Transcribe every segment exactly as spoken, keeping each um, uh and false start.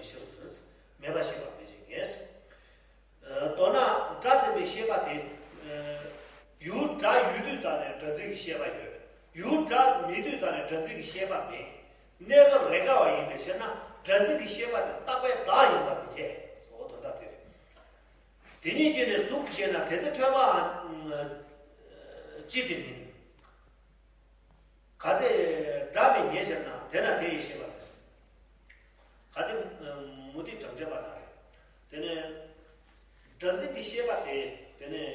ཤེས་པ་མེད་པ་ཤེས་པ་མེད་ཅིང་ངེས། མདོར་ན་སྒྲ་འཛིན་པའི་ཤེས་པ་དེ། ཡུལ་སྒྲ་ཡོད་དུས་ཙམ་ནས་སྒྲ་འཛིན་གྱི་ཤེས་པ་ཡོད། ཡུལ་སྒྲ་མེད་དུས་ཙམ་ནས་སྒྲ་འཛིན་གྱི་ཤེས་པ་མེད། གནས་སྐབས་རེས་འགའ་བ་ཡིན་པའི་ཕྱིར་ན་སྒྲ་འཛིན་གྱི་ཤེས་པ་དེ་རྟག་པའི་བདག་ཡིན་པ་མི་འཐད། འོ་དོན་དག་དེ་རེད། དེ་གཉིས་ཀྱིས་ནི་གཟུགས་ཞེ་ན་དེ་ཚེ་ཐོས་པའང་ཅི་སྟེ་མིན། གལ་ཏེ་སྒྲ་མེད་ཉེ་ཕྱིར་ན་དེ་ན་དེ་ཡི་ཤེས་པ་མེད། གལ་ཏེ་མུ་སྟེགས་གྲངས་ཅན་པ་ན་རེ། དེ་ནས་སྒྲ་འཛིན་གྱི་ཤེས་པ་དེ་དེ་ནས་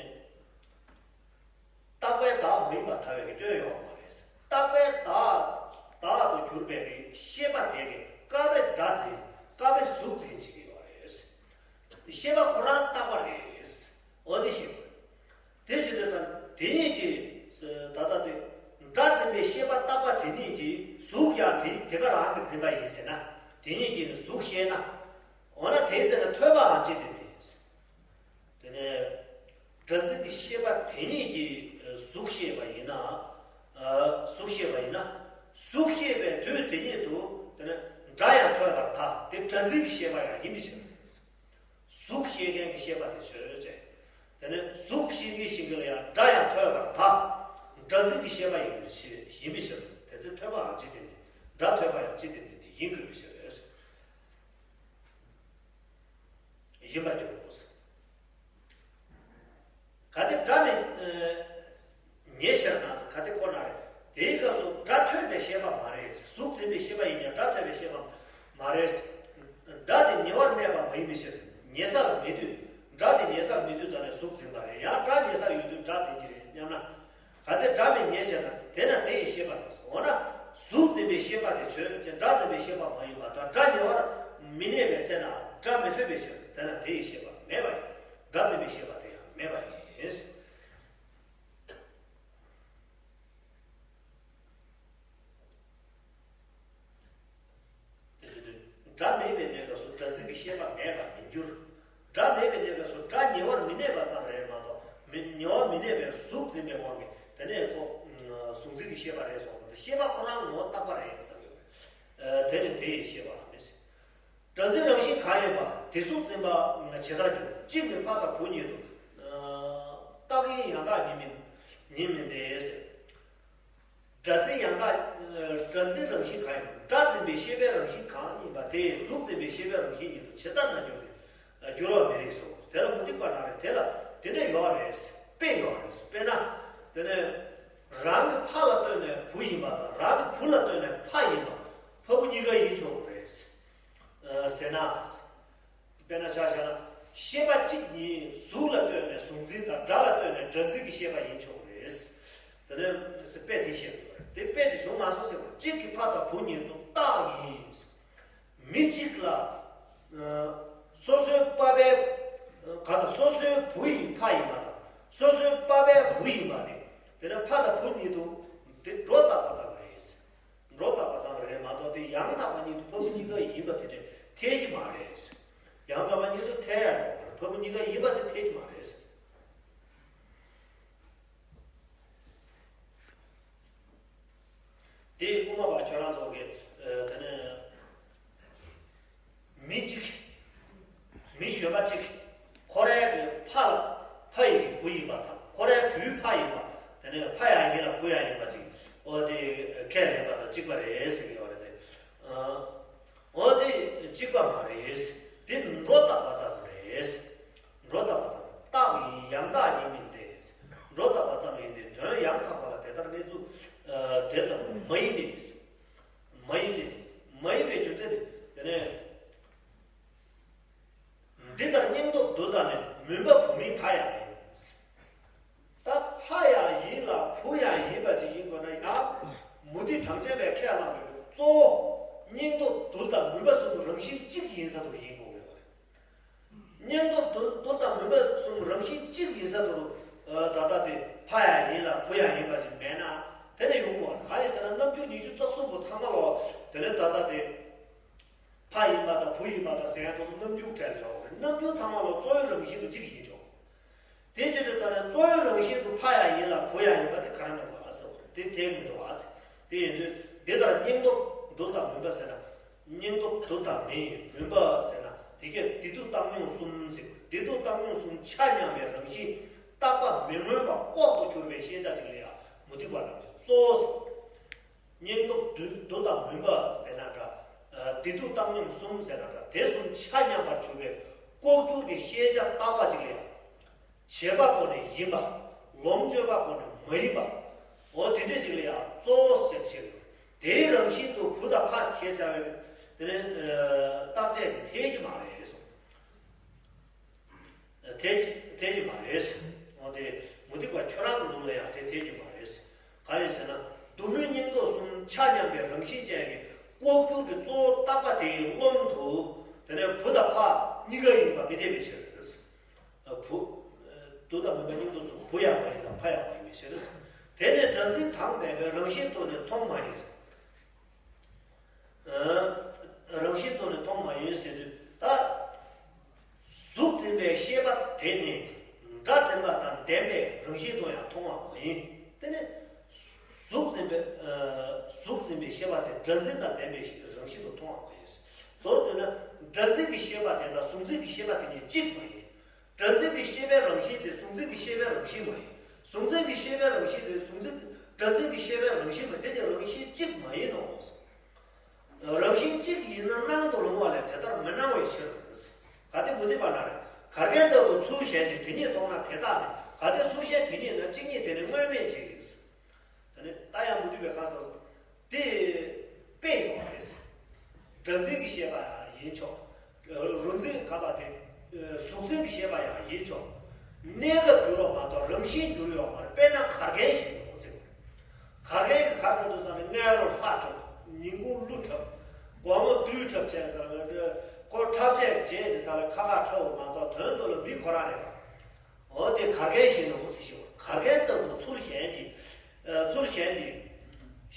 རྟག་པའི་བདག་མ་ཡིན་པར་ཐལ་བའི་སྐྱོན་ཡོད་མ་རེད། རྟག་པའི་བདག་བདག་ཏུ་གྱུར་པའི་གི་ཤེས་པ་དེ་གི་སྐབས་རེ་སྒྲ་འཛིན་སྐབས་རེ་གཟུགས་འཛིན་བྱེད་ཀྱི་ཡོད་རེད། ཤེས་པ་ཁོ་རང་རྟག་པ་རེད། འོ་དེ་ཤེས་དགོས། དེ་བྱེད་དུས་ད་དེ་གཉིས་ཀྱིས་ད་ལྟ་དེ་སྒྲ་འཛིན་པའི་ཤེས་པ་རྟག་པ་དེ་གཉིས་ཀྱིས་གཟུགས་ཀྱང་དེ་དེ་ག་རང་གི་འཛིན་པ་ཡིན་ཟེར་ན། དེ་གཉིས་ཀྱིས་ནི་གཟུགས་ཤེས་ན། འོ་ན་དེའི་ཚེ་ན་ཐོས་པའང་ཅི་སྟེ་མིན། དེ་ནས་སྒྲ་འཛིན་གྱི་ཤེས་པ་དེ་ཉིད་ཀྱིས་གཟུགས་ཤེས་པ་ཡིན་ན། གཟུགས་ཤེས་པ་ཡིན་ན། གཟུགས་ཤེས་པའི་དུས་དེ་ཉིད་དུ་དེ་ནས་སྒྲ་ཡང་ཐོས་པར་ཐལ། དེ་སྒྲ་འཛིན་གྱི་ཤེས་པ་ཡང་ཡིན་པའི་ཕྱིར། གཟུགས་ཤེས་མཁན་གྱི་ཤེས་པ་དེ་ཆོས་ཅན། དེ་ནས་གཟུགས་ཤེས་མཁན་ཤེས་མཁན་ལ་ཡང་སྒྲ་ཡང་ཐོས་པར་ཐལ། སྒྲ་འཛིན་གྱི་ཤེས་པ་ཡིན་པའི་ཕྱིར་ཡིན་པའི་ཕྱིར། དེ་ཚེ་ཐོས་པའང་ཅི་སྟེ་མིན། སྒྲ་ཐོས་པ་ཡང་ཅི་སྟེ་མིན་ཏེ་ཡིན་དགོས་པའི་ཕྱིར། ཡིན་པར་འགྱུར་རོ། གལ་ཏེ་སྒྲ་མེད་ཉེ་ཕྱིར་ན། གལ་ཏེ་ཁོ་ན་རེ། དེའི་སྐབས་སུ་སྒྲ་ཐོས་པའི་ཤེས་པ་མ་རེད། གཟུགས་འཛིན་པའི་ཤེས་པ་ཡིན་ཀྱང་སྒྲ་ཐོས་པའི་ཤེས་པ་མ་རེད། སྒྲ་དེ་ཉེ་བར་གནས་པ་མ་ཡིན་པའི་ཕྱིར། ཉེ་སར་མེད་དུས། སྒྲ་དེ་ཉེ་སར་མེད་དུས་ཙམ་ནས་གཟུགས་འཛིན་པ་རེད། ཡང་སྒྲ་ཉེ་སར་ཡོད་དུས་སྒྲ་འཛིན་གྱི་རེད་སྙམ་ན། གལ་ཏེ་སྒྲ་མེད་ཉེ་ཕྱིར་ན། དེ་ན་དེ་ཡི་ཤེས་པ་དང་། འོ་ན་གཟུགས་འཛིན་པའི་ཤེས་པ་དེ་ཆོས་ཅན། སྒྲ་འཛིན་པའི་ཤེས་པ་མ་ཡིན་པ་དང་། སྒྲ་ཉེ་བར་མི་གནས་པའི་ཚེ་ན་སྒྲ་མི་ཐོས་པའི་ཕྱིར། དེ་ན་དེ་ཡི་ཤེས་པ་མེད་པ་ཡིན། སྒྲ་འཛིན་པའི་ཤེས་པ་དེ་ཡང་མེད་པ་ཡིན། དེ་བྱེད་དུས་སྒྲ་མེད་པའི་གནས་སྐབས་སུ་སྒྲ་འཛིན་གྱི་ཤེས་པ་མེད་པར་མི་འགྱུར། སྒྲ་མེད་པའི་གནས་སྐབས་སུ་སྒྲ་ཉེ་བར་མི་གནས་པ་ཙམ་རེད་མ་གཏོགས། མི་ཉེ་བར་མི་གནས་པའི་གཟུགས་འཛིན་པའི་དབང་གིས་དེ་ནས་ཁོ་གཟུགས་འཛིན་གྱི་ཤེས་པ་རེད་སོགས་མ་གཏོགས། ཤེས་པ་ཁོ་རང་ངོ་བོ་རྟག་པ་རེད་ཟེར་གྱི་ཡོད་རེད། དེ་ནི་དེ་ཡི་ཤེས་པའང་མེད་ཟེར། སྒྲ་འཛིན་རང་བཞིན་གང་ཡིན་པ་དེ་གཟུགས་འཛིན་པ་ཇི་ལྟར་འགྱུར། གཅིག་ནི་ཕ་དང་བུ་ཉིད་དུ། རྟག་ཡིན་ཡང་དག་ཉིད་མིན་ཉིད་མིན་ཏེ་ཟེར། སྒྲ་འཛིན་ཡང་དག་སྒྲ་འཛིན་རང་བཞིན་གང་ཡིན་པ། སྒྲ་འཛིན་པའི་ཤེས་པའི་རང་བཞིན་གང་ཡིན་པ་དེ་གཟུགས་འཛིན་པའི་ཤེས་པའི་རང་བཞིན་ཉིད་དུ་ཇི་ལྟར་ན་འགྱུར་ཏེ། འགྱུར་བ་མི་རིགས་སོ། དེ་ལ་མུ་སྟེགས་པ་ན་རེ། དེ་ལ་དེ་འདྲ་ཡོད་རེད། དཔེ་ཡོད་རེད། དཔེར་ན། དེ་ནས་རང་གི་ཕ་ལ་ལྟོས་ནས་བུ་ཡིན་པ་དང་། རང་གི་བུ་ལ་ལྟོས་ནས་ཕ་ཡིན་པ། ཕ་བུ་གཉིས་ཀ་ཡིན་ཆོག་གི་རེད། ཟེར་ན། དཔེར་ན་ཆ་བཞག་ན། ཤེས་པ་གཅིག་ཉིད་གཟུགས་ལ་ལྟོས་ནས་གཟུགས་འཛིན་དང་། སྒྲ་ལ་ལྟོས་ནས་སྒྲ་འཛིན་གྱི་ཤེས་པ་ཡིན་ཆོག་གི་རེད། དེ་ནས་དཔེ་དེ་བཤད་དགོས་པ་རེད། དེ་དཔེ་དེ་བྱུང་མ་སོང་ཟེར་བ། གཅིག་གི་ཕ་དང་བུ་ཉིད་དུ་རྟག་ཡིན། མི་གཅིག་ལ། སོ་སོའི་པ་ཕའི། ག་ས། སོ་སོའི་བུ་ཡི་ཕ་ཡིན་པ་དང་། སོ་སོའི་པ་ཕའི་བུ་ཡིན་པ་དེ། དེ་ནས་ཕ་དང་བུ་ཉིད་དུ་དེ་སྒྲོ་བཏགས་པ་ཙམ་རེད། སྒྲོ་བཏགས་པ་ཙམ་རེད་མ་གཏོགས། དེ་ཡང་དག་པ་ཉིད་དུ་ཕ་བུ་གཉིས་ཀ་ཡིན་པ་དེ་འདྲ་འཐད་ཀྱི་མ་རེད། ཡང་དག་པ་ཉིད་དུ་འཐད་ཡ་ཡོད་མ་རེད། ཕ་བུ་གཉིས་ཀ་ཡིན་པ་དེ་འཐད་ཀྱི་མ་རེད། དེ་དབུ་མ་པ་ཁྱོད་རང་ཚོ་གི། ཨ། དེ་ནས་མི་གཅིག་མི་གཞོན་པ་གཅིག་ཁོ་རའི་གི་ཕ་ལ། ཕ་ཡི་གི་བུ་ཡིན་པ་དང་། ཁོ་རའི་བུའི་ཕ་ཡིན་པ། དེ་ནས་ཕ་ཡང་ཡིན་ལ་བུ་ཡང་ཡིན་པ་ཅིག་འོ་དེ་ཁས་ལེན་པ་དང་གཅིག་པ་རེད་ཟེར་གྱི་ཡོད་རེད་དེ། ཨ། འོ་དེ་གཅིག་པ་མ་རེད། དེ་སྒྲོ་བཏགས་པ་ཙམ་རེད། སྒྲོ་བཏགས་པ་ཙམ། རྟག་ཡིན་ཡང་དག་ཉིད་མིན་ཏེ། སྒྲོ་བཏགས་པ་ཙམ་ཡིན་ཏེ། དོན་ཡང་དག་པ་ལ་དེ་ལྟར་གནས་ཚུལ། ཨ། དེ་ལྟ་བུ་མ་ཡིན་ཏེ། མ་ཡིན་ཏེ། མ་ཡིན་པའི་རྒྱུ་མཚན་དེ། དེ་ནས། འདི་ལྟར་སྙིང་སྟོབས་རྡུལ་དང་ནི། མུན་པ་བུ་མིན་ཕ་ཡང་མིན། ད་ཕ་ཡང་ཡིན་ལ་བུ་ཡང་ཡིན་པ་ཅིག་ཡིན་དགོས་ན། ཡང་མུ་སྟེགས་གྲངས་ཅན་པས་ཁས་བླངས་པའི་གཙོ་བོ་སྙིང་སྟོབས་རྡུལ་དང་མུན་པ་གསུམ་རང་བཞིན་གཅིག་ཡིན་ས་དེ་ཡིན་དགོས་ཀྱི་ཡོད་རེད། སྙིང་སྟོབས་རྡུལ། རྡུལ་དང་མུན་པ་གསུམ་རང་བཞིན་གཅིག་ཡིན་ས་དེ། ཨ། ད་ལྟ་དེ་ཕ་ཡང་ཡིན་ལ་བུ་ཡང་ཡིན་པ་ཅིག་མེད་ན་དེ་ནས་ཡོང་གི་མ་རེད། གང་ཡིན་ཟེར་ན་རྣམ་འགྱུར་ཉི་ཤུ་རྩ་གསུམ་པོ་ཚང་མ་ལོ། དེ་ནས་ད་ལྟ་དེ་ཕ་ཡིན་པ་དང་བུ་ཡིན་པ་དང་ཟེར་ཡ་དེ་ཚོ་རྣམ་འགྱུར་ཁྲལ་ཆོག་རེད། རྣམ་འགྱུར་ཚང་མ་ལོ་གཙོ་བོའི་རང་བཞིན་དུ་གཅིག་ཡིན་ཆོག་དེ་བྱེད་དུས་ད་ནི་གཙོ་བོའི་རང་བཞིན་དུ་ཕ་ཡང་ཡིན་ལ་བུ་ཡང་ཡིན་པ་དེ་ག་རེ་མི་འདུག་ཨ་ཟེར་བ་རེད། དེ་དེ་མི་འདུག་ཨ་ཟེར། དེ་ཡིན་དུས་འདི་ལྟར་སྙིང་སྟོབས་རྡུལ་དང་མུན་པ་ཟེར་ན། སྙིང་སྟོབས་དུ་དང་མི་མུན་པ་ཟེར་ན་དེ་གས་བདེ་སྡུག་བཏང་སྙོམས་གསུམ་ཟེར། བདེ་སྡུག་བཏང་སྙོམས་གསུམ་ཆ་མཉམ་པའི་རང་བཞིན་རྟག་པ་མི་མངོན་པ་ལྐོག་ཏུ་གྱུར་པའི་ཤེས་བྱ་ཅིག་ལ་ཡང་མུ་སྟེགས་པ་རྣམས་ཀྱིས་གཙོ་བོ་ཟེར། སྙིང་སྟོབས་དུ་དུ་དང་མུན་པ་ཟེར་ན་འདྲ། ཨ་བདེ་སྡུག་བཏང་སྙོམས་གསུམ་ཟེར་ན་འདྲ། དེ་གསུམ་ཆ་མཉམ་པར་གྱུར་པའི་ལྐོག་གྱུར་གྱི་ཤེས་བྱ་རྟག་པ་ཅིག་ལ་ཡང་། བྱེད་པ་པོ་ནི་ཡིན་པ། ལོངས་སྤྱོད་པ་པོ་ནི་མ་ཡིན་པ། འོ་དེ་འདྲ་ཞིག་ལ་ཡང་གཙོ་བོ་ཟེར་བཤད་ཡོད། དེའི་རང་བཞིན་དུ་བུ་དང་ཕ་ཞེས་བྱ་བའི་དེ་ནི་ཨ་རྟག་ཆད་དེ་འཐད་ཀྱི་མ་རེད་གསུངས། འཐད་ཀྱི་འཐད་ཀྱི་མ་རེད། འོ་དེ་མུ་སྟེགས་པ་ཁྱོད་རང་གི་ལུགས་ལ་ཡང་དེ་འཐད་ཀྱི་མ་རེད། གང་ཡིན་ཟེར་ན་གདོད་མའི་སྙིང་སྟོབས་གསུམ་ཆ་མཉམ་པའི་རང་བཞིན་ཅན་གྱི་ལྐོག་གྱུར་གྱི་གཙོ་བོ་རྟག་པ་དེའི་ཀློང་དུ་དེ་ནི་བུ་དང་ཕ་གཉིས་ཀ་ཡིན་པ་མི་འཐད་པའི་ཕྱིར། བུ། དུ་དང་མུན་པ་སྙིང་སྟོབས་གསུམ་བུ་ཡང་མ་ཡིན་ལ་ཕ་ཡང་མ་ཡིན་པའི་ཕྱིར། དེ་ནི་སྒྲ་འཛིན་དང་ལྡན་པའི་རང་བཞིན་དུ་ནི་མཐོང་མ་ཡིན། རང་བཞིན་དུ་ནི་མཐོང་མ་ཡིན་ཟེར་དུས་ད། གཟུགས་འཛིན་པའི་ཤེས་པ་དེ་ནི་སྒྲ་འཛིན་པ་དང་ལྡན་པའི་རང་བཞིན་དུ་ཡང་མཐོང་བ་མ་ཡིན། དེ་ནི་གཟུགས་འཛིན་པའི་གཟུགས་འཛིན་པའི་ཤེས་པ་དེ་སྒྲ་འཛིན་དང་ལྡན་པའི་རང་བཞིན་དུ་མཐོང་བ་མ་ཡིན། མདོར་བསྡུས་ན་སྒྲ་འཛིན་གྱི་ཤེས་པ་དེ་དང་གཟུགས་འཛིན་གྱི་ཤེས་པ་དེ་གཉིས་གཅིག་མ་ཡིན། སྒྲ་འཛིན་གྱི་ཤེས་པའི་རང་བཞིན་དེ་གཟུགས་འཛིན་གྱི་ཤེས་པའི་རང་བཞིན་མ་ཡིན། གཟུགས་འཛིན་གྱི་ཤེས་པའི་རང་བཞིན་དེ་གཟུགས་འཛིན་སྒྲ་འཛིན་གྱི་ཤེས་པའི་རང་བཞིན་མ་དེ་ནི་རང་བཞིན་གཅིག་མ་ཡིན་ནོ། རང་བཞིན་གཅིག་ཡིན་ན་སྣང་དུ་རུང་བ་ལས་དེ་ལྟར་མི་སྣང་བའི་ཕྱིར། གལ་ཏེ་མུ་སྟེགས་པ་ན་རེ། གར་མཁན་ལྟ་བུ་ཚུལ་གཞན་གྱིས་དེ་ཉིད་མཐོང་ན་དེ་རྟག་མིན། གལ་ཏེ་ཚུལ་གཞན་དེ་ཉིད་ན་གཅིག་ཉིད་དེ་ནི་དངོས་མེད་ཅིང་། ད་ནི་ད་ཡང་མུ་སྟེགས་པའི་ཁ་སོ་སོ། དེ་དཔེ་ཡོད་རེད། སྒྲ་འཛིན་གྱི་ཤེས་པ་ཡང་ཡིན་ཆོག་རོ་འཛིན་ག་པ་དེ། གཟུགས་འཛིན་གྱི་ཤེས་པ་ཡང་ཡིན་ཆོག་གནས་སྐབས་འགྱུར་བ་མ་གཏོགས་རང་བཞིན་འགྱུར་ཡོད་མ་རེད། དཔེར་ན་གར་མཁན་ཞིག་ཡོད་ཚེ། གར་མཁན་གྱི་གར་དུ་དུ་ད་ནི་མངལ་རུ་ལྷ་འཁྲབ། ཉིན་གུང་གླུ་འཁྲབ། དགོང་མོ་དུས་འཁྲབ་བྱས་ཟེར་བའི་ཁོ་འཁྲབ་ཆས་རྗེས་དེ་ས་ལ་ཁ་ཁ་འཁྲབ་བ་མ་གཏོགས་དོན་དུ་ལ་མི་ཁོ་རང་རེད་པ། འོ་དེ་གར་མཁན་ཞིག་ནོ་ཟེར་ཞིག་གར་མཁན་ལྟ་བུ་ཚུལ་གཞན་གྱིས། ཚུལ་གཞན་གྱིས།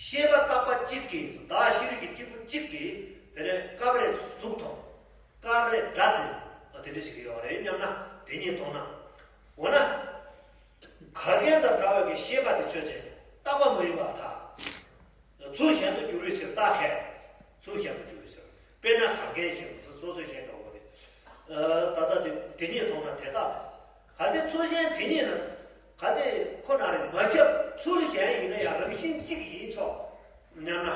ཤེས་པ་རྟག་པ་གཅིག་གིས་བདག་ཤེས་རིག་གི་སྐྱེས་བུ་གཅིག་གིས་དེ་ནས་སྐབས་རེ་གཟུགས་མཐོང་། སྐབས་རེ་སྒྲ་འཛིན། འོ་དེ་འདྲ་ཞིག་ཡོད་རེད་སྙམ་ན་དེ་ཉིད་མཐོང་ན། འོ་ན། གར་མཁན་དང་འདྲ་བའི་གི་ཤེས་པ་དེ་ཆོས་ཅན། རྟག་པ་མ་ཡིན་པར་ཐལ། ཚུལ་གཞན་དུ་འགྱུར་བའི་ཕྱིར་རྟགས་ཁས། ཚུལ་གཞན་དུ་འགྱུར་བའི་ཕྱིར། དཔེར་ན་གར་མཁན་ཞིག་སོ་སོའི་གཞན་འདྲ་བོ་དེ། ད་ལྟ་དེ་དེ་ཉིད་མཐོང་ན་དེ་རྟག་མིན། གལ་ཏེ་ཚུལ་གཞན་དེ་ཉིད་ན། གལ་ཏེ་ཁོ་ན་རེ་མ་ཁྱབ་ཚུལ་གཞན་ཡིན་ན་ཡང་རང་བཞིན་གཅིག་ཡིན་ཆོག་སྙམ་ན།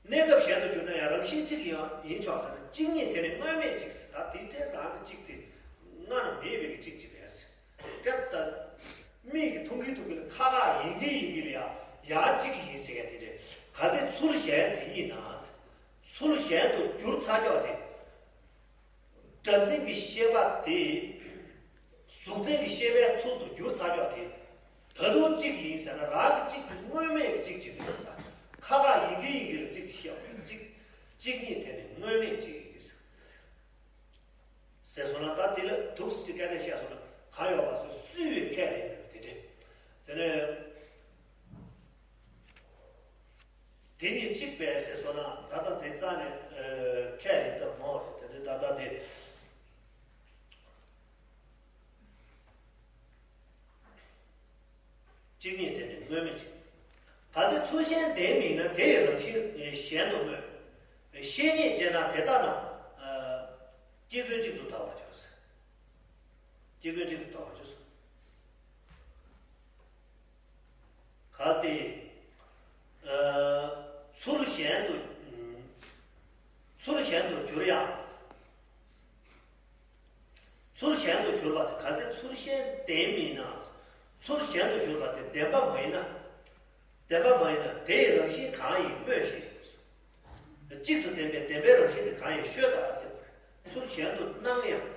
གནས་སྐབས་གཞན་དུ་གྱུར་ན་ཡང་རང་བཞིན་གཅིག་ཡང་ཡིན་ཆོག་ཟེར་ན་གཅིག་ཉིད་དེ་ནི་དངོས་མེད་ཅིག་ཟེར། ད་དེ་འདྲའི་རང་གི་གཅིག་དེ་སྔ་ན་མེད་པའི་གི་གཅིག་ཅིག་རེད་ཟེར། སྐབས་ད་མིག་གིས་མཐོང་གིན་མཐོང་གིན་ལ་ཁ་ཁ་ཡིན་གིན་ཡིན་གིན་ལ་ཡང་ཡང་གཅིག་ཡིན་ཟེར་མཁན་དེ་རེད། གལ་ཏེ་ཚུལ་གཞན་དེ་ཉིད་ན་ཚུལ་གཞན་དུ་གྱུར་ཚར་ཀྱོག་དེ། སྒྲ་འཛིན་གྱི་ཤེས་པ་དེ། གཟུགས་འཛིན་གྱི་ཤེས་པའི་ཚུལ་དུ་གྱུར་ཚར་ཀྱོག་དེ། ད་དུང་གཅིག་ཡིན་ཟེར་ན་རང་གི་གཅིག་དེ་དངོས་མེད་ཀྱི་གཅིག་ཅིག་རེད་ཟེར། ཁ་ཁ་ཡིན་གྱི་ཡིན་གྱི་ལ་གཅིག་ཅིག་བཤད་པ་རེད། གཅིག་གཅིག་ཉིད་དེ་ནི་དངོས་མེད་གཅིག་ཡིན་ཟེར། ཟེར་སོང་ན་ད་དེ་ལ་འདུག་སེ་སྐད་ཆ་བཤད་སོང་ན་གང་ཡོད་པ་ཟེར་སུས་ཡོད་ཁས་ལེན་མེད་པ་དེ་འདྲས། དེ་ནས། དེ་གཉིས་གཅིག་པས་ཟེར་སོང་ན་ད་ལྟ་དེ་རྩ་ནས་ཨ་ཁས་ལེན་ཐབས་མང་བ་རེད། དེ་ཚོ་ད་ལྟ་དེ་གཅིག་ཉིད་དེ་ནི་དངོས་མེད་ཅིང་། གལ་ཏེ་ཚུལ་གཞན་ལྡན་མིན་ན་དེ་ཡི་རང་བཞིན་གཞན་དུ་སྨོས། བཤེས་གཉེན་བྱས་ན་དེ་ལྟ་ན། ཨ་སྐྱེ་ཀུན་གཅིག་ཏུ་ཐལ་བར་འགྱུར། སྐྱེ་ཀུན་གཅིག་ཏུ་ཐལ་བར་འགྱུར། གལ་ཏེ། ཨ་ཚུལ་གཞན་དུ། ཚུལ་གཞན་དུ་གྱུར་ཡང་། ཚུལ་གཞན་དུ་གྱུར་པ་དེ་གལ་ཏེ་ཚུལ་གཞན་ལྡན་མིན་ན། ཚུལ་གཞན་དུ་གྱུར་པ་དེ་བདེན་པ་མ་ཡིན་ན། བདེན་པ་མ་ཡིན་ན་དེ་ཡི་རང་བཞིན་གང་ཡིན་སྨྲོས་ཤིག་གཅིག་ཏུ་བདེན་པའི་བདེན་པའི་རང་བཞིན་དེ་གང་ཡིན་ཤོད་དང་ཟེར་བ་རེད། ཚུལ་གཞན་དུ་སྣང་ཡང་།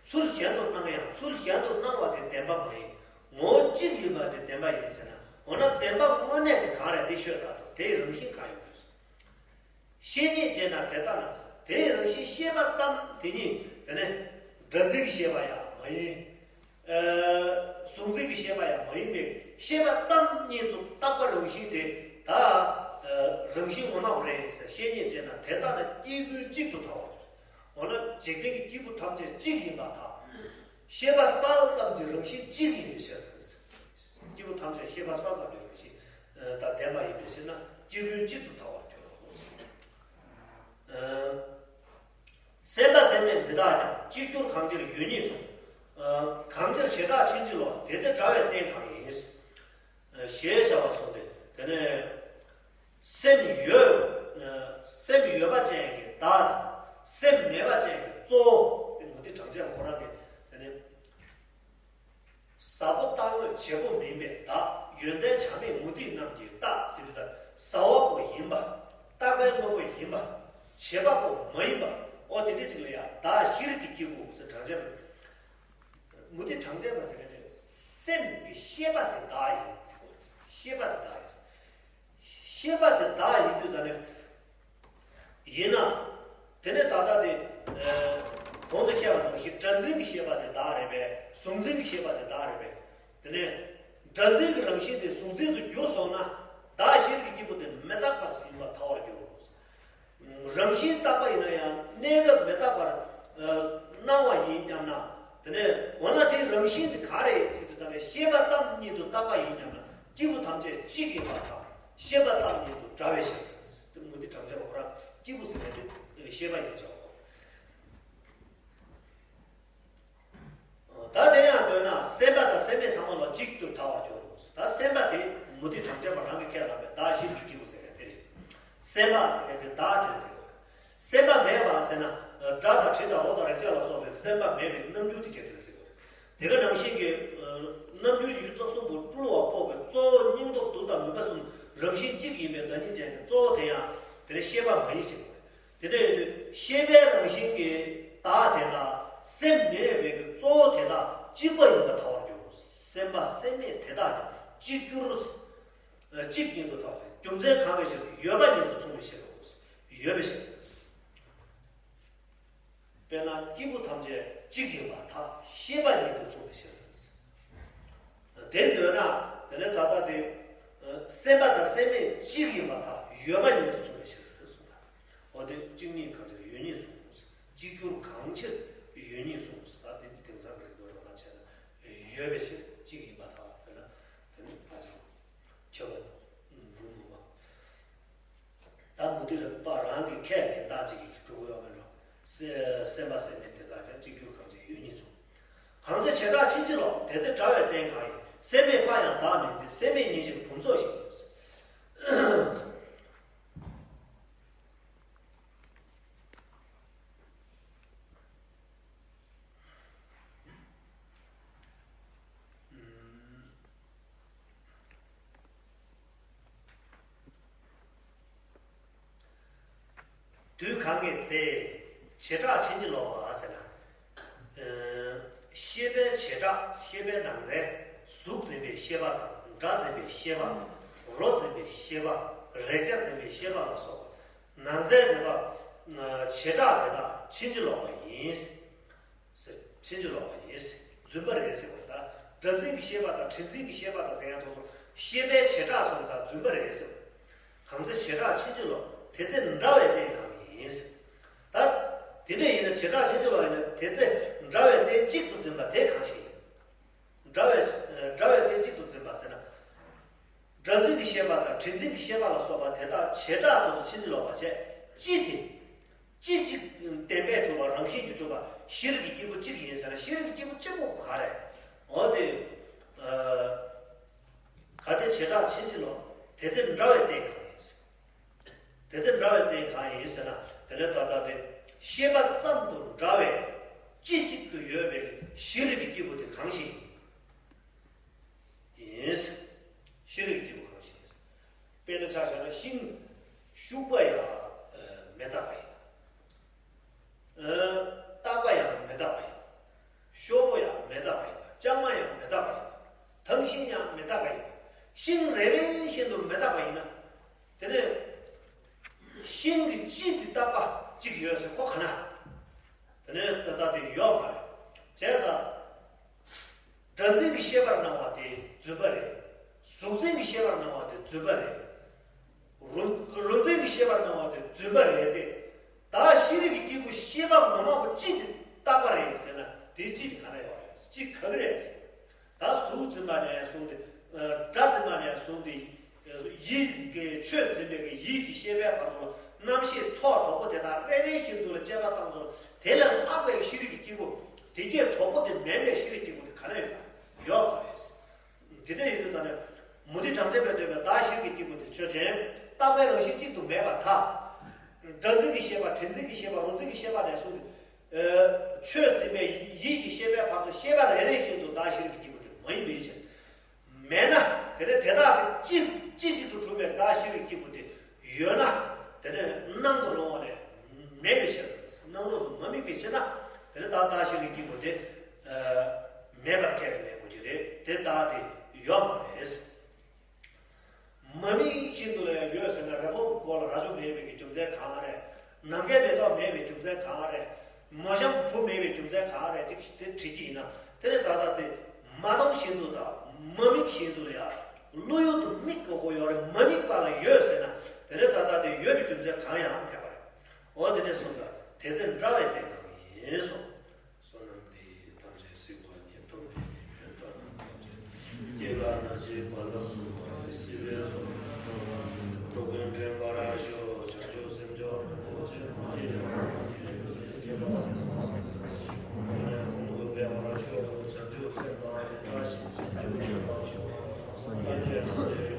ཚུལ་གཞན་དུ་སྣང་ཡང་ཚུལ་གཞན་དུ་སྣང་བ་དེ་བདེན་པ་མ་ཡིན། ངོ་བོ་གཅིག་ཡིན་པ་དེ་བདེན་པ་ཡིན་ཟེར་ན། འོ་ན་བདེན་པ་དངོས་གནས་དེ་གང་རེད་དེ་ཤོད་དང་ཟེར། དེའི་རང་བཞིན་གང་ཡིན་པས། བཤེས་གཉེན་བྱས་ན་དེ་ལྟ་ན་ཟེར། དེའི་རང་བཞིན་ཤེས་པ་ཙམ་དེ་ཉིད་དེ་ནི་སྒྲ་འཛིན་གྱི་ཤེས་པ་ཡང་མ་ཡིན། ཨ་གཟུགས་འཛིན་གྱི་ཤེས་པ་ཡང་མ་ཡིན་པས་ཤེས་པ་ཙམ་ཉིད་དུ་བཏགས་པ་རང་བཞིན་དེ་ད་ཨ་རང་བཞིན་ངོ་མ་བ་རེད་ཟེར། བཤེས་གཉེན་བྱས་ན་དེ་ལྟ་ན་སྐྱེ་ཀུན་གཅིག་ཏུ་ཐལ་བར། འོ་ན་འཇིག་རྟེན་གྱི་སྐྱེས་བུ་ཐམས་ཅད་གཅིག་ཡིན་པར་ཐལ། ཤེས་པ་གསལ་ཙམ་གྱི་རང་བཞིན་གཅིག་ཡིན་པའི་ཕྱིར། སྐྱེས་བུ་ཐམས་ཅད་ཤེས་པ་གསལ་ཙམ་གྱི་རང་བཞིན་དང་ལྡན་པ་ཡིན་པའི་ཕྱིར་ན་སྐྱེ་ཀུན་གཅིག་ཏུ་ཐལ་བར་འགྱུར་རོ། སེམས་པ་སེམས་མེད་འདི་དག་ཀྱང་། གཅིག་གྱུར་གང་ཕྱིར་ཡོད་ཉིད་མཚུངས། གང་ཕྱིར་བྱེ་བྲག་ཕྱིན་ཅི་ལོག། དེ་ཚེ་འདྲ་བའི་རྟེན་གང་ཡིན། ཞེས་བྱ་བ་གསུངས་ཏེ། དེ་ནས་སེམས་ཡོད། སེམས་ཡོད་པ་ཅན་གྱི་བདག་དང་། སེམས་མེད་པ་ཅན་གྱི་གཙོ་བོ། དེ་མུ་སྟེགས་གྲངས་ཅན་པ་ཁོ་རང་གིས་དེ་ནས། ཟ་བོ་རྟག་དངོས་བྱེད་པོ་མིན་པའི་བདག། ཡོན་ཏན་བྱ་མེད་མུ་སྟེགས་རྣམས་ཀྱི་རྟགས་ཟེར་དུས། ད་ཟ་བ་པོ་ཡིན་པ། རྟག་པའི་དངོས་པོ་ཡིན་པ། བྱེད་པ་པོ་མ་ཡིན་པ། ཨོ་དེ་འདྲ་ཅིག་ལ་ཡང་བདག་ཤེས་རིག་གི་སྐྱེས་བུ་ཟེར། གྲངས་ཅན་པ། མུ་སྟེགས་གྲངས་ཅན་པ་ཟེར་མཁན་དེ་སེམས་ཀྱི་ཤེས་པ་དེ་བདག་ཡིན་ཟེར་གོ། ཤེས་པ་དེ་བདག་ཡིན། ཤེས་པ་དེ་བདག་ཡིན་དུས། ད་ནི་ཡིན་ན། དེ་ནས་ད་ལྟ་དེ། ཨ། གོང་དུ་བཤད་པ་ནང་བཞིན་སྒྲ་འཛིན་གྱི་ཤེས་པ་དེ་བདག་རེད་པས། གཟུགས་འཛིན་གྱི་ཤེས་པ་དེ་བདག་རེད་པས། དེ་ནས་སྒྲ་འཛིན་གྱི་རང་བཞིན་དེ་གཟུགས་འཛིན་དུ་འགྱུར་སོང་ན། བདག་ཤེས་རིག་གི་སྐྱེས་བུ་དེ་མི་རྟག་པ་ཡིན་པར་ཐལ་བར་འགྱུར། རང་བཞིན་རྟག་པ་ཡིན་ན་ཡང་གནས་སྐབས་མི་རྟག་པར། ཨ། སྣང་བ་ཡིན་སྙམ་ན། དེ་ནས་འོ་ན་དེའི་རང་བཞིན་དེ་ག་རེ་ཟེར་དུས། ད་ནི་ཤེས་པ་ཙམ་ཉིད་དུ་རྟག་པ་ཡིན་སྙམ་ན། སྐྱེས་བུ་ཐམས་ཅད་གཅིག་ཡིན་པར་ཐལ། ཤེས་པ་ཙམ་ཉིད་དུ་འདྲ་བས་ཤེས། དེ་མུ་སྟེགས་གྲངས་ཅན་པ་ཁོ་རང་སྐྱེས་བུ་ཟེར་མཁན་དེ་ཤེས་པ་ཡིན་ཆོག། ད་དེ་ཡང་འདོད་ན་སེམས་པ་དང་སེམས་མེད་ཚང་མ་ལ་གཅིག་ཏུ་ཐལ་བར་འགྱུར་རོ། ད་སེམས་པ་དེ་མུ་སྟེགས་གྲངས་ཅན་པ་རང་གིས་ཁས་བླངས་པའི་བདག་ཤེས་རིག་གི་སྐྱེས་བུ་ཟེར་མཁན་དེ་རེད། སེམས་པ་ཟེར་མཁན་དེ་བདག་དེ་ཟེར་བ། སེམས་པ་མེད་པ་ཟེར་ན། སྒྲ་དང་དྲི་དང་རོ་དང་རེག་བྱ་ལ་སོགས་པའི་སེམས་པ་མེད་པའི་རྣམ་འགྱུར་དེ་སྐད་དེ་ཟེར་བ། དེ་ག་ནང་བཞིན་གྱི། ཨ། རྣམ་འགྱུར་ཉི་ཤུ་རྩ་གསུམ་པོ་སྤྲུལ་བ་པོ་གི་གཙོ་བོ་སྙིང་སྟོབས་དུག་དང་མུན་པ་གསུམ་རང་བཞིན་གཅིག་ཡིན་པའི་བདག་ཉིད་ཅན་གྱི་གཙོ་བོ་དེ་ཡང་དེ་ནི་ཤེས་པ་མ་ཡིན་ཟེར་བ། དེ་འདྲ་ཡིན་དུས་ཤེས་པའི་རང་བཞིན་གྱི་བདག་དེ་དག་སེམས་མེད་པའི་གི་གཙོ་བོ་དེ་དག་གཅིག་པ་ཡིན་པར་ཐལ་བར་འགྱུར་རོ། སེམས་པ་སེམས་མེད་དེ་དག་ཀྱང་གཅིག་གྱུར། ཨ། གཅིག་ཉིད་དུ་ཐལ་བ་རེད། རྒྱུ་མཚན་གང་གི་ཕྱིར། ཡོད་པ་ཉིད་དུ་མཚུངས་པའི་ཕྱིར་རོ། ཡོད་པའི་ཕྱིར། དཔེར་ན་སྐྱེས་བུ་ཐམས་ཅད་གཅིག་ཡིན་པར་ཐལ། ཤེས་པ་ཉིད་དུ་མཚུངས་པའི་ཕྱིར། དེ་འདོད་ན། དེ་ནས་ད་ལྟ་དེ། ཨ། སེམས་པ་དང་སེམས་མེད་གཅིག་ཡིན་པར་ཐལ། ཡོད་པ་ཉིད་དུ་མཚུངས་པའི་ཕྱིར་གསུངས་པ། འོ་དེ་གཅིག་ཉིད་གང་ཕྱིར་ཡོད་ཉིད་མཚུངས། གཅིག་གྱུར་གང་ཕྱིར་ཡོད་ཉིད་མཚུངས། ད་དེ་དེང་སང་གི་རིགས་འགྲོ་སྟངས་བྱས་ན། ཡོད་པའི་ཕྱིར་གཅིག་ཡིན་པར་ཐལ་ཟེར་ན། དེ་ནི་ཕལ་ཆེར་ཁྱབ་པ་འགྲུབ་མི་འོང་། ད་མུ་སྟེགས་པ་རང་གི་ཁས་ལེན་སྟངས་ཅིག་གིས་འགྲུབ་ཀྱི་ཡོད་མེད་འགྲོ། སེ། སེམས་པ་སེམས་མེད་དེ་དག་ཀྱང་། གཅིག་གྱུར་གང་ཕྱིར་ཡོད་ཉིད་མཚུངས། གང་ཚེ་བྱེ་བྲག་ཕྱིན་ཅི་ལོག། དེ་ཚེ་འདྲ་བའི་རྟེན་གང་ཡིན། སེམས་མེད་པ་ཡང་བདག་མིན་ཏེ། སེམས་མེད་ཉིད་ཕྱིར་བུམ་སོགས་ཤིང་། དུས་གང་གི་ཚེ། བྱེ་བྲག་ཕྱིན་ཅི་ལོག་པ་ཟེར་ན། ཨ། ཤེས་པའི་བྱེ་བྲག་ཤེས་པའི་ནང་ཚན། གཟུགས་འཛིན་པའི་ཤེས་པ་དང་། སྒྲ་འཛིན་པའི་ཤེས་པ། རོ་འཛིན་པའི་ཤེས་པ། རེག་བྱ་འཛིན་པའི་ཤེས་པ་ལ་སོགས་པ་ནང་ཚན་དེ་དག། ཨ། བྱེ་བྲག་དེ་དག་ཕྱིན་ཅི་ལོག་པ་ཡིན། ཕྱིན་ཅི་ལོག་པ་ཡིན། རྫུན་པ་རེད་ཟེར་བ་དང་། སྒྲ་འཛིན་གྱི་ཤེས་པ་དང་། དྲི་འཛིན་གྱི་ཤེས་པ་དང་ཟེར་ཡ་དེ་ཚོ་ཤེས་པའི་བྱེ་བྲག་སོང་ཙང་རྫུན་པ་རེད་ཟེར་བ། གང་ཚེ་བྱེ་བྲག་ཕྱིན་ཅི་ལོག། དེ་ཚེ་འདྲ་བའི་རྟེན་གང་ཡིན་ཟེར། ད་དེ་འདྲ་ཡིན་ན། བྱེ་བྲག་ཕྱིན་ཅི་ལོག་ཡིན་ན། དེ་ཚེ་འདྲ་བའི་རྟེན་གཅིག་ཏུ་འཛིན་པ་དེ་གང་ཞིག་ཡིན། འདྲ་བའི། འདྲ་བའི་རྟེན་གཅིག་ཏུ་འཛིན་པ་ཟེར་ན། སྒྲ་འཛིན་གྱི་ཤེས་པ་དང་། དྲི་འཛིན་གྱི་ཤེས་པ་ལ་སོགས་པ་དེ་དག་བྱེ་བྲག་ཏུ་ཕྱིན་ཅི་ལོག་པ་བྱས། སྤྱི་དེ། སྤྱི་གཅིག་བདེན་པས་གྲུབ་པ། རང་བཞིན་གྱིས་གྲུབ་པ་ཤེས་རིག་གི་སྐྱེས་བུ་གཅིག་ཡིན་ཟེར་ན། ཤེས་རིག་གི་སྐྱེས་བུ་གཅིག་པོ་ག་རེ། འོ་དེ། ཨ། གལ་ཏེ་བྱེ་བྲག་ཕྱིན་ཅི་ལོག། དེ་ཚེ་འདྲ་བའི་རྟེན་གང་ཡིན་ཟེར། དེ་ཚེ་འདྲ་བའི་རྟེན་གང་ཡིན་ཟེར་ན། དེ་ནས་ད་ལྟ་དེ་ཤེས་པ་ཙམ་དུ་འདྲ་བའི་སྤྱི་གཅིག་ཏུ་ཡོད་པའི་ཤེས་རིག་གི་སྐྱེས་བུ་དེ་གང་ཞིག་ཡིན། ཡིན། ཤེས་རིག་གི་སྐྱེས་བུ་གང་ཞིག་ཡིན། དཔེར་ན་ཆ་བཞག་ན། ཤིང་ཤུག་པ་ཡང་མི་རྟག་པ་ཡིན། ཨ། རྟག་པ་ཡང་མི་རྟག་པ་ཡིན། ཤོག་བུ་ཡང་མི་རྟག་པ་ཡིན། ལྕང་མ་ཡང་མི་རྟག་པ་ཡིན། ཐང་ཤིང་ཡང་མི་རྟག་པ་ཡིན། ཤིང་རེ་རེ་བཞིན་དུ་མི་རྟག་པ་ཡིན་ན། དེ་ནས་ཤིང་གི་སྤྱི་དེ་རྟག་པ་གཅིག་ཡོད་ཟེར་གོ་ག་ན། དེ་ནས་ད་ལྟ་དེ་ཡོད་མ་རེད། བྱས་ཙང་། སྒྲ་འཛིན་གྱི་ཤེས་པར་སྣང་བ་དེ་རྫུན་པ་རེད། གཟུགས་འཛིན་གྱི་ཤེས་པར་སྣང་བ་དེ་རྫུན་པ་རེད། རོ། རོ་འཛིན་གྱི་ཤེས་པར་སྣང་བ་དེ་རྫུན་པ་རེད་དེ། བདག་ཤེས་རིག་གི་སྐྱེས་བུ་ཤེས་པ་ངོ་མ་པོ་སྤྱི་དེ་རྟག་པ་རེད་ཟེར་ན། དེའི་སྤྱི་དེ་ག་ན་ཡོད་རེད། སྤྱི་ག་གི་རེད་ཟེར། ད་གཟུགས་འཛིན་པ་ནས་བཟུང་སྟེ། ཨ། སྒྲ་འཛིན་པ་ནས་བཟུང་སྟེ། ཡིད་ཀྱི་ཆོས་འཛིན་པའི་གི་ཡིད་ཀྱི་ཤེས་པའི་བར་དུ་ལ་ རྣམ་ཤེས་ཚོགས་གྲོགས་པོ་དེ་དག་རེ་རེ་བཞིན་དུ་ལ་དཔྱད་པ་བཏང་ཚུལ་དེ་ལས་ལྷག་པའི་ཤེས་རིག་གི་སྐྱེས་བུ་དེ་སྐད་གྲོགས་པོ་དེ་མིན་པའི་ཤེས་རིག་སྐྱེས་བུ་དེ་ག་ལ་ཡོད་དམ། ཡོད་མ་རེད། དེ་འདྲ་ཡིན་དུས་ད་ནི་མུ་སྟེགས་བྲམ་ཟེ་པས་འདོད་པའི་བདག་ཤེས་རིག་གི་སྐྱེས་བུ་དེ་ཆོས་ཅན། རྟག་པའི་རང་བཞིན་གཅིག་ཏུ་མེད་པར་ཐལ། སྒྲ་འཛིན་གྱི་ཤེས་པ། དྲི་འཛིན་གྱི་ཤེས་པ། རོ་འཛིན་གྱི་ཤེས་པ་ནས་བཟུང་སྟེ། ཨ། ཆོས་འཛིན་པའི་ཡིད་ཀྱི་ཤེས་པའི་བར་དུ་ཤེས་པ་རེ་རེ་བཞིན་དུ་བདག་ཤེས་རིག་གི་སྐྱེས་བུ་དེ་མ་ཡིན་པའི་ཕྱིར། མེད་ན་དེ་ནི་དེ་དག་གི་སྤྱི་སྤྱི་གཅིག་ཏུ་གྲུབ་པའི་བདག་ཤེས་རིག་གི་སྐྱེས་བུ་དེ་ཡོད་ན། དེ་ནི་སྣང་དུ་རུང་བ་ལས་མེད་པའི་ཕྱིར། སྣང་ལུགས་སུ་མ་དམིགས་པའི་ཕྱིར་ན། དེ་ནི་བདག་བདག་ཤེས་རིག་གི་སྐྱེས་བུ་དེ་ཨ་མེད་པར་ཁས་ལེན་དགོས་ཀྱི་རེད། དེ་བདག་དེ་ཡོད་མ་རེད། མ་དམིགས་བཞིན་དུ་ལ་ཡང་ཡོད་ཟེར་ན། རི་བོང་གི་མགོ་ལ་རྭ་ཅོ་མེད་པའི་གི་རྒྱུ་མཚན་གང་རེད། ནམ་མཁའི་མེ་ཏོག་མེད་པའི་རྒྱུ་མཚན་གང་རེད། མོ་གཤམ་གྱི་བུ་མེད་པའི་རྒྱུ་མཚན་གང་རེད་ཅིག་དེ་དྲིས་ཀྱི་ཡིན་ན། དེ་ནི་ད་ལྟ་དེ་མ་མཐོང་བཞིན་དུ་དང་མ་དམིགས་བཞིན་དུ་ལ་ཡང་། བློ་ཡུལ་དུ་དམིགས་དགོས་དགོས་ཡོད་རེད། མ་དམིགས་པ་ལ་ཡོད་ཟེར་ན། དེ་ནི་ད་ལྟ་དེ་ཡོད་པའི་རྒྱུ་མཚན་གང་ཡང་མེད་པ་རེད། འོ་དེ་ནས་གསུངས་ད་དེ་ཚེ་འདྲ་བའི་བདེན་གང་ཡིན་གསུངས། བསོད་ནམས་འདི་ཡིས་ཐམས་ཅད་གཟིགས་པ་ཉིད། ཐོབ་ནས་ཉེས་པའི་དགྲ་རྣམས་ཕམ་བྱས། སྐྱེ་རྒ་ན་འཆིའི་རྦ་རླབས་འཁྲུགས་པ་ཡི། སྲིད་པའི་མཚོ་ལས་འགྲོ་ཀུན་འདྲེན་པར་ཤོག། བྱང་ཆུབ་སེམས་མཆོག་རིན་པོ་ཆེ། མ་སྐྱེས་པ་དང་སྐྱེས་པའི་ཕྱིར། སྐྱེས་པ་དང་མ་སྐྱེས་པ་ནས་གོང་དུ་འཕེལ་བར་ཤོག། བྱང་ཆུབ་སེམས་དཔའ་དེ་འདྲ་ཞིག་བྱང་ཆུབ་སེམས་དཔའ་ཤོག། སངས་རྒྱས་ཐམས་ཅད་